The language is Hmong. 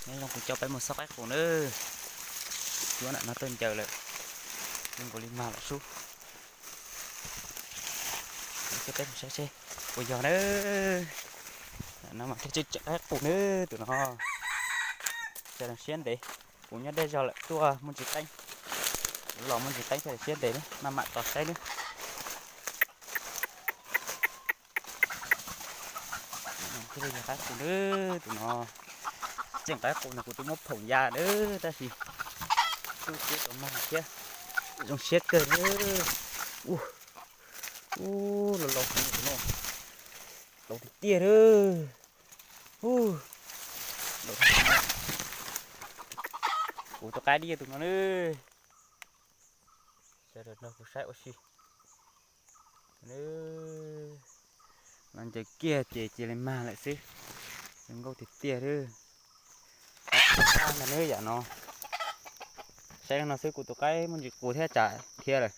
Nyob zoo, kuv coj peb mus xauj qaib qus nawb. Cuab nram no tuaj ncaws lawm, zoo nkaus li mag lawm sub. Coj peb mus saib seb puas yog nawb. Nram no mas thiaj tseem qaib qus nawb tus no. Sawv daws siab ntev, kuv nyob deb zog lawm tuaj muaj ntsis qeeb, kuv los muaj ntsis qeeb sawv daws siab ntev nawb, maj mam tos saib nawb. Thiaj li yog qaib qus nawb tus no. Tseem qaib qus no kuv twb muab phoom ya nawb tab sis tub siab tau mag thiab, zoo siab kawg nawb. Ub, ub, laus laus heev tus no, laus tiag tiag nawb. Ub, laus, kuv tus qaib dib tus no nawb. Sawv daws nrog kuv saib ua si. Los ncaws kiag ces cia li mag lawm xwb. Zoo nkauj tiag tiag nawb. Qaib qus ntag nawb yam no. Saib no xwb kuv tus qaib muaj ntsis qus thiab tsam dhia lawm.